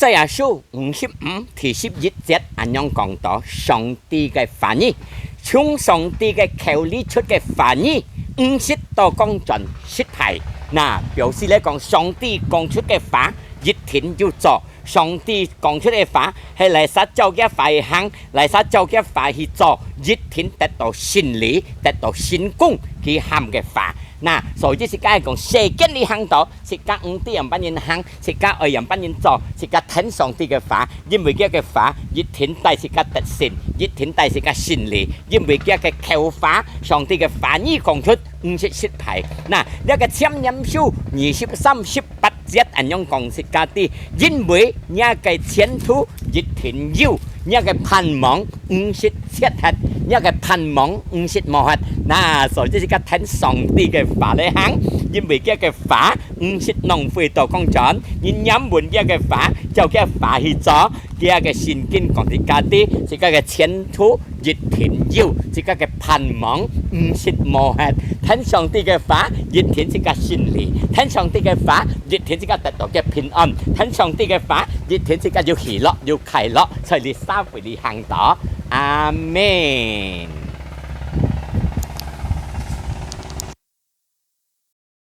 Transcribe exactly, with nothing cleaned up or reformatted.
在耶書五十五第十一節恁樣講到上帝个話語，從上帝个口裡出个話語，毋識到講轉失敗。那表示來講，上帝講出个話，一定有做。上帝講出个話，係來煞照佢話去行，來煞照佢話去做，一定得到勝利，得到成功，佢喊个話。那所以自家講，世間裡行到，自家毋知仰般人行，自家愛仰般人做，自家聽上帝个話，因為佢个話一定帶自家得勝，一定帶自家勝利，因為佢个口話，上帝个話語講出，毋識失敗。那這个箴言書二十三十八節恁樣講自家知，因為若个前途一定有，若个盼望毋識絕忒，若个盼望毋識無忒。那所以自家聽上帝个話來行，因為佢个話毋識浪費到講轉，你念穩佢个話，照佢个話去做，佢个聖經講自家知，自家个前途一定有，自家个盼望毋識無忒。聽上帝个話，一定自家勝利；聽上帝个話，一定自家得到个平安；聽上帝个話，一定自家有喜樂、有快樂，在這社會裡行到。阿們。